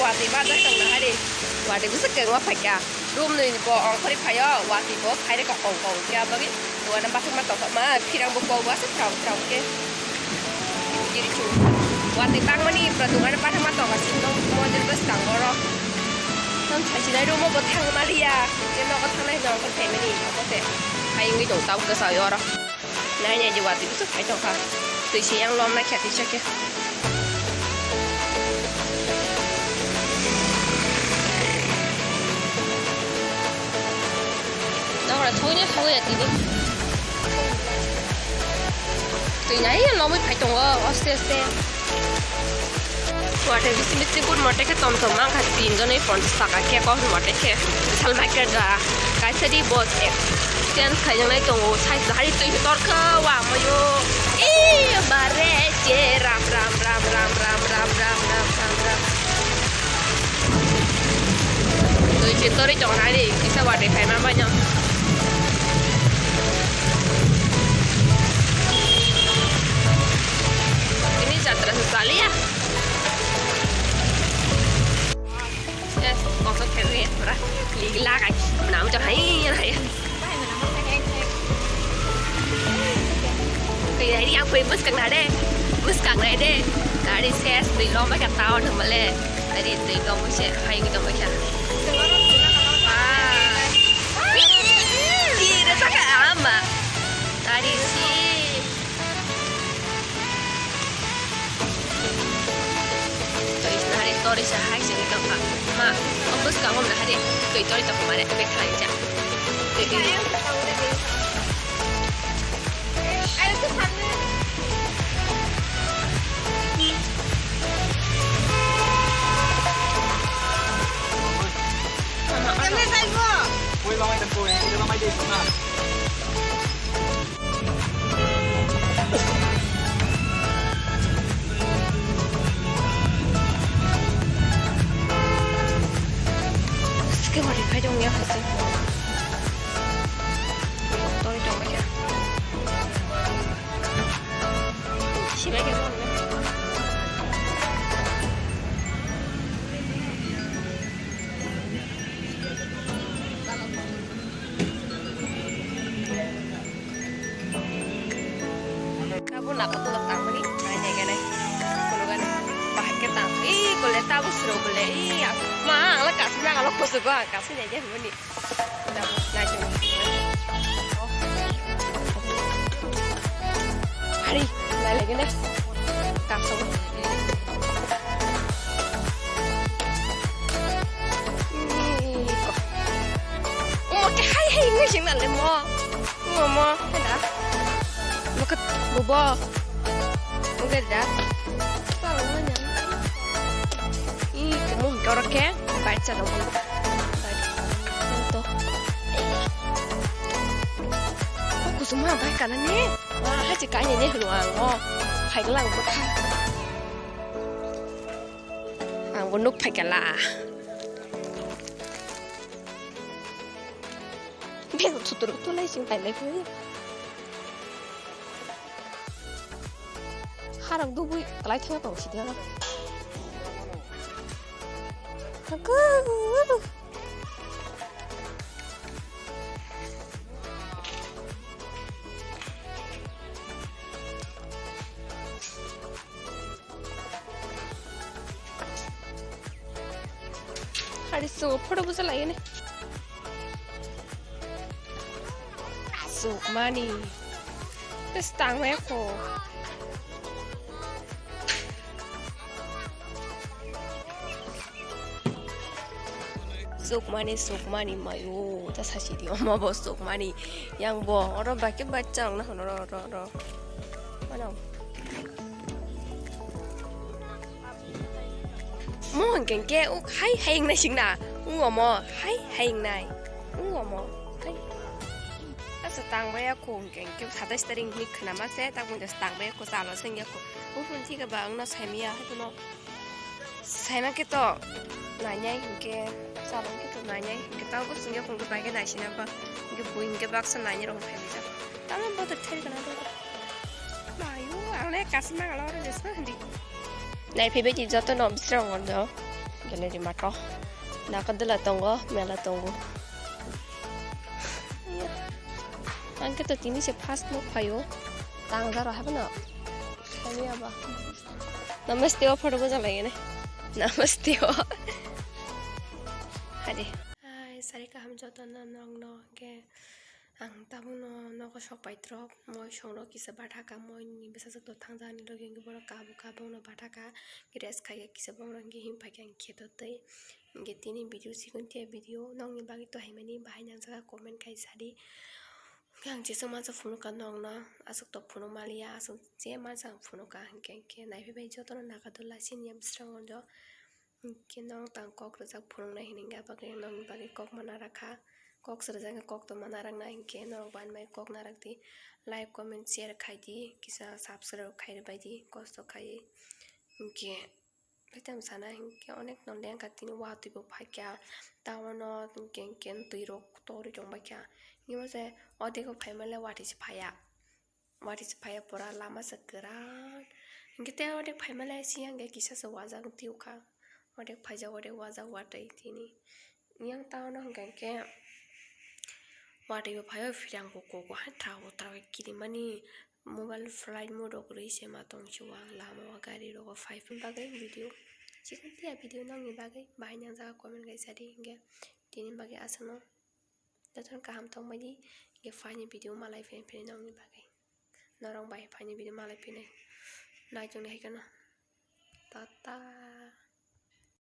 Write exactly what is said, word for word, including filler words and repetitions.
Watwi bajak tong na hari. Watwi bwswk kwbangma phaikha. Room nwi bo ongkhorwi phaio, watwi bo phaire kok kong kong khe aboni. Wana bathakma tongkha ma, phirang bo kok bo aswk tram tram khe. Kiri chu. Watwi bangmani pura dungano bathakma tongkha, sini mondir bwskango oro. Tong thaisinai room o bo thangma liya. Khe nogo thangnai hinwi ongkhorwi phaimani, nogo se. Hai wngwi tong tabuk kwchao oro. Nai nai je watwi bwswk phai tongkha. Twi se yang lom nai khe twi se khe. Nokra thoi ne thoi ya tini. Twi nai lomwi phai tongo aste aste. Watwi bisi bisi good mote khe tom tom mang kha tin jonwi ponchas taka khe kok mote khe sal mai khe ja kaisa di bos ek change khaijak nai tongo sai hari twi tor kha wa mayo e bare che ram ram ram ram ram ram ram ram ram ram. Twi che torwi tong nai ri kisa watwi khai ma bai no. Ini jatra se chaliya. Yes, kosok khe pura lig lagai. Nam cha hai hai. Kaya ini yang kue bus kang nade, bus kang nade. Tadi ses di lomba kata orang male. Tadi di lomba se hai gitu macam. Ah, di rasa ke ama. Tadi si. Twi nahari tori sa hai sini tongkha. Ma, o bwskango nahari twi tori tongkha mare, twi khlai ja. Twi khlai. Mama, ano. Ke bari khai dong ya hasi. Tori dong ya. Sibai ke bang. Abo naka tulak tangmani, nai nai ganai. Kono ganai. Bahai ke tang. Ih, kole tabu suro kole. Ih, ma, ang la kasih na, ang la kusugo, ang kasih nai nai mani. Tabu, nai nai. Oh. Hari, nai lagi nai. Kasih. Ih, kok. Mo ke hai hai ngai sing na le mo. Mo mo, heda. Mo ke bubo. Mo ke da. Ih, mo ke oro ke. Baik sa dong. Baik. Ito. Kusuma baik kana ni. Wah, hai si kanya ni hunu ang mo. Hai lang mo kha. Ang bo nuk phai kala. Bego thutur tulai sing tai lai phui. Harang dubui kalai thang tong si dia. Aku. Hari so photo buja lagi ni. Sukmani. Terus tang ya ko. Sukmani, sukmani mayo. Ta sasi di omo bo sukmani. Yang bo oro baki bachang na hono ro ro ro. Ano. Mo hingke ke uk hai hai nai sing na. Ung omo hai hai nai. Ung omo hai. Asa tang baya ko hingke ke satais taring ni khna ma se ta ung tang baya ko salo sing ya ko. Ufun thika ba ang na sai miya hai no. Sai ma ke to nai nai hingke salo ke to nai nai hingke ta uk sing ya ko bai ke nai sina ba. Hingke bui hingke baksa nai nai rong phai bijak. Tamo bodo theri kana do. Mayu, ang le kasma ngalo ro jesna hindi. Nai phebe di joto no bisrang on do. Gallery mato. Nagadula tongo, mela tongo. Ang khe to tini se first nuk phaio. Tang jaro haibano. Kami aba. Namaste o photo boja lagi ne. Namaste o. Hadi. Hai, sari kaham joto no nong no ke. Ang tabukno nogo sok paitwrok, moi songrok kisa bathaka, moini bwsajwk do thangjani logi hwnkhe borok kabuk kabuk no bathaka, rest khaiya kisa borok hwnkhe him phaikhe ang kheto twi. Hwnkhe tini video sikon tiya video nokni bagwi to haimani bahai nangjakha comment khai sadi. Hwnkhe ang jesa masa phunukha nokno, aswk to phunuk maliya, aswk je masa ang phunukha, hwnkhe hwnkhe naiphaibai jotono nagadula siniya bwswrango do. Hwnkhe nong tang kok rwjak phunuknai hwnwi hwnkhe abagwi nokni bagwi kok mana rakha. Kok se rwjak hwnkhe kok to mana raknai hwnkhe norok banbai kok narakdi. Like, comment, share khaidi, kisa subscribe khai rwbaidi, kosto khaiwi. Hwnkhe tei tamo sana hwnkhe onek no lengkha tini watwi bo phaikha. Tabono hwnkhe hwnkhe twi rok torwi tongbaikha. Hwnkhe mase odeko phaimale watwi se phaiya. Watwi se phaiya pura lama se kwrak. Hwnkhe tei odek phaimale siyang khe kisa se wajak tiyokha. Odek phaijak odek wajak watwi tini. Yang town o hwnkha khe watwi bo phaio phirang bo kugo hai trago trago kirimani mobile flight mode o kwrwi se ma tong se o ang lama o gari rogo phai phone bagwi video chikon tiya video nokni bagwi bahai nang jaga comment khai sadi hwnkhe tini bagwi aswkno. Jotono kaham tongbaidi, hwnkhe phaini video malai phai phai nokni bagwi. Norok bai phaini video malai phinai. Naitongnai hai kheno. Tata.